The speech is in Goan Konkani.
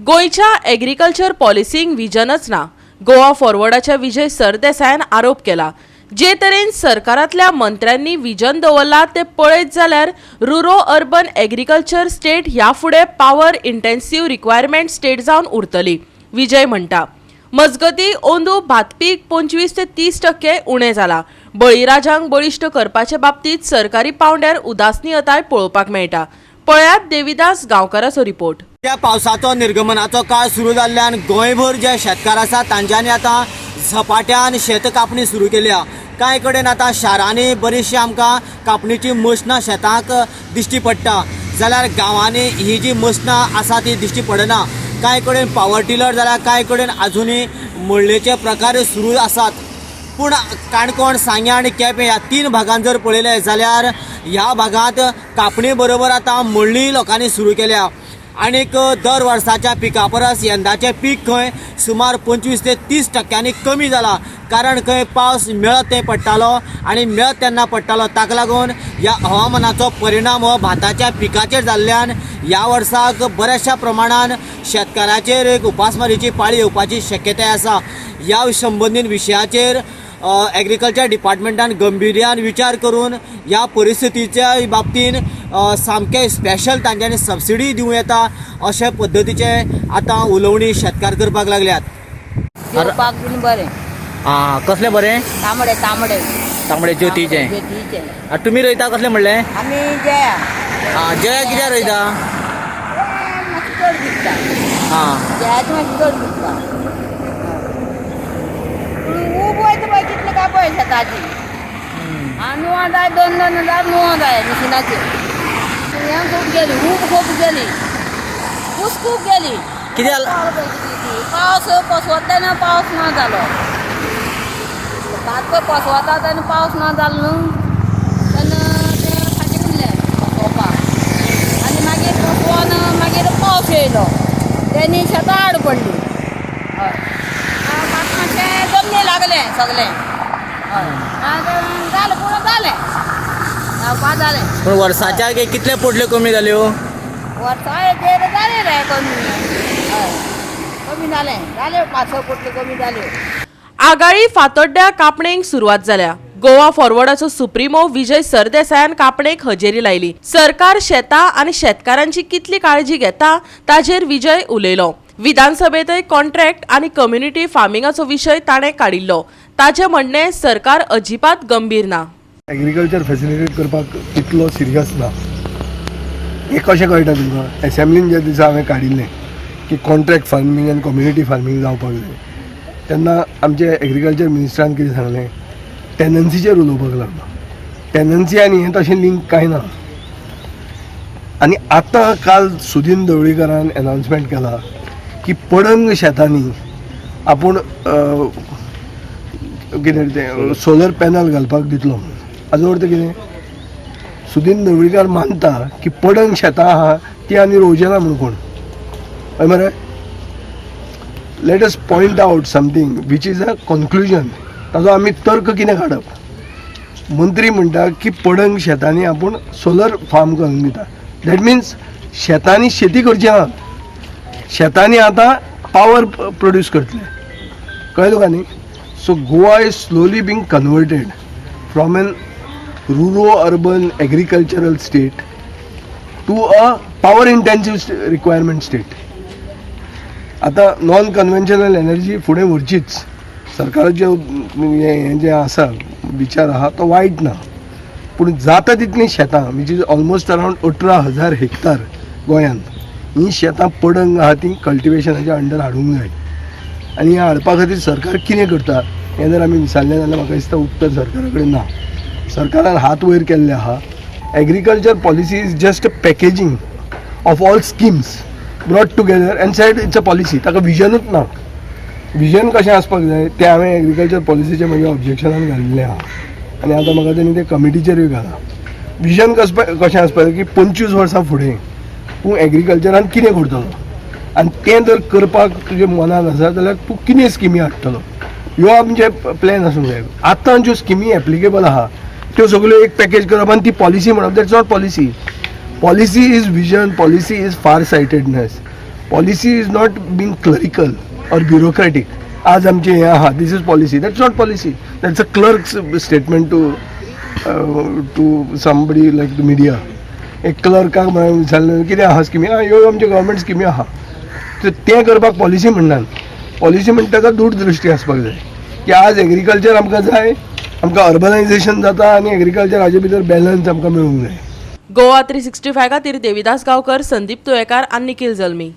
गोंयच्या एग्रीकल्चर पॉलिसींक विजनच ना. गोवा फॉरवर्डाच्या विजय सरदेसायान आरोप केला. जे तरेन सरकारांतल्या मंत्र्यांनी विजन दवरला ते पळयत जाल्यार रुरो अर्बन एग्रीकल्चर स्टेट ह्या फुडें पावर इंटेन्सीव रिक्वायरमेंट स्टेट जावन उरतली. विजय म्हणटा, मजगती अंदू भातपीक 25 ते 30% उणें जाला. बळीराजांक बळिश्ट करपाचे बाबतींत सरकारी पावंड्यार उदासनीयताय पळोवपाक मेळटा. पळयात देविदास गांवकाराचो रिपोर्ट. त्या पावसाचो निर्गमनाचो काळ सुरू जाल्ल्यान गोंयभर जे शेतकार आसा तांच्यांनी आतां झपाट्यान शेत कापणी सुरू केल्या. कांय कडेन आतां शारांनी बरीचशी आमकां कापणीची मशनां शेतांक दिश्टी पडटा, जाल्यार गांवांनी ही जी मशनां आसा ती दिश्टी पडना. कांय कडेन पावर टिलर जाल्यार कांय कडेन आजुनूय मळणेचे प्रकार सुरू आसात. पूण काणकोण, सांगें आनी केपें ह्या तीन भागांत जर पळयलें जाल्यार ह्या भागांत कापणी बरोबर आतां मळणी लोकांनी सुरू केल्या. आनीक दर वर्साच्या पिका परस यंदाचें पीक खंय सुमार 25 ते 30% कमी जाला. कारण खंय पावस मेळत थंय पडटालो आनी मेळत तेन्ना पडटालो. ताका लागून ह्या हवामानाचो परिणाम हो भाताच्या पिकाचेर जाल्ल्यान ह्या वर्साक बऱ्याचशा प्रमाणान शेतकाराचेर एक उपासमारीची पाळी येवपाची शक्यताय आसा. ह्या संबंदीत विशयाचेर एग्रीकल्चर डिपार्टमेंटान गंभीर्यान विचार करून ह्या परिस्थितीच्या बाबतीन सामकें स्पेशल तांच्यांनी सबसिडी दिवं येता अशे पद्दतीचे आतां उलोवणी शेतकार करपाक लागल्यात. जेवपाक बीन बरें. आं, कसलें बरें? तांबडे तांबडे. तांबडे ज्योतीचें. ज्योतीचें. तुमी रोयता कसलें म्हणलें? आमी जया. आं, जया कित्याक रोयता? मातशें चड विकता. आं, जयाचें मातशें चड विकता. पूण ऊब वयता पळय कितले काय पळय शेताची. आं, नुवां जाय, 2-2 हजार नुवां जाय मिशिनाचेर. हें खूब गेली, ऊब खूब गेली, कूस खूब गेली. कित्याक? पावस पसवता तेन्ना पावस ना जालो. भात पळय पसवता तेन्ना पावस ना जालो न्हू, तेन्ना तें फाटीं उरलें पसोवपाक. आनी मागीर पसोवन मागीर पावस येयलो तेणी शेतां आड पडली. हय, भात मातशें जमनी लागलें सगलें. हय, जालें, पूण जालें, जावपा जालें. पूण वर्साच्या कितले पोटल्यो कमी जाल्यो? वर्सा हेजेर जालें रे कमी. हय, कमी जालें, जाल्यो 5-6 पोटल्यो कमी जाल्यो. आगाळी फातोड्ड्या कापणेक सुरवात जाल्या. गोवा फॉरवर्डाचो सुप्रिमो विजय सरदेसायान कापणेक हजेरी लायली. सरकार शेतां आनी शेतकारांची कितली काळजी घेता ताजेर विजय उलयलो. विधानसभेंतय कॉन्ट्रॅक्ट आनी कम्युनिटी फार्मिंगाचो विशय ताणें काडिल्लो. ताचें म्हणणें सरकार अजिबात गंभीर ना. एग्रीकल्चर फॅसिलिटेट करपाक तितलो सिरियस ना हें कशें कळटा तुमकां? एसेंब्लीन ज्या दिसा हांवें काडिल्लें की कॉन्ट्रॅक्ट फार्मींग आनी कम्युनिटी फार्मींग जावपाक जाय, तेन्ना आमचे एग्रीकल्चर मिनिस्टरान कितें सांगलें, टेनन्सीचेर उलोवपाक लागलो. टेनन्सी आनी हें तशें लिंक कांय ना. आनी आतां काल सुदीन ढवळीकरान एनावन्समेंट केला की पडंग शेतांनी आपूण कितें तें सोलर पॅनल घालपाक दितलो म्हणून. हाजो अर्थ कितें? सुदीन ढवळीकार मानता की पडंग शेतां आहा ती आनी रोवचे ना म्हूण कोण. हय मरे? Let us point out something which is a conclusion. ताजो आमी तर्क कितें काडप? मंत्री म्हणटा की पडंग शेतांनी आपूण सोलर फार्म करून दिता. That means शेतांनी शेती करची ना, शेतांनी आतां पावर प्रोड्यूस करतले. कळ्ळें तुका न्ही? So Goa is slowly being converted from an rural urban agricultural state to a power intensive requirement state. आतां नॉन कन्वेन्शनल एनर्जी फुडें व्हरचीच. सरकाराचे हें जें आसा विचार आहा तो वायट ना, पूण जाता तितलीं शेतां which is almost around 18,000 hectare गोंयांत, हीं शेतां पडंग आहा तीं कल्टिवेशनाच्या अंडर हाडूंक जाय. आनी हें हाडपा खातीर सरकार कितें करता हें जर आमी विचारलें जाल्यार म्हाका दिसता उत्तर सरकारा कडेन ना. सरकारान हात वयर केल्ले आहा. Agriculture policy is just a packaging of all schemes brought together and said it's a policy. ताका विजनूच ना. विजन कशें आसपाक जाय तें हांवें एग्रीकल्चर पॉलिसीचें म्हज्या ऑब्जेक्शनान घालिल्लें आहा आनी आतां म्हाका तेणी तें कमिटीचेरूय घालां. विजन कशें आसपाक जाय की 25 वर्सां फुडें तूं एग्रीकल्चरान कितें करतलो आनी तें जर करपाक तुज्या मनान आसा जाल्यार तूं कितें स्किमी हाडटलो, ह्यो आमचे प्लॅन आसूंक जाय. आतां ज्यो स्किमी एप्लिकेबल आहा त्यो सगल्यो एक पॅकेज करप आनी ती पॉलिसी म्हणप, that's not policy. Policy is vision, policy is far sightedness, policy is not being clerical or bureaucratic. आज आमचें हें आहा, this is policy, that's not policy, that's a clerk's statement to somebody like the media. एक क्लर्काक म्हणून विचारलें कितें आहा स्किमी, आं ह्यो आमच्यो गव्हर्मेंट स्किमी आहा, तर तें करपाक पॉलिसी म्हणनात. पॉलिसी म्हणटा ताका दूरदृश्टी आसपाक जाय की आज एग्रीकल्चर आमकां जाय, आमकां अर्बनायझेशन जाता आनी एग्रीकल्चर हाजे भितर बॅलन्स आमकां मेळूंक जाय. गोवा 365 खातीर देविदास गांवकर, संदीप तुयेकार आनी निखील जल्मी.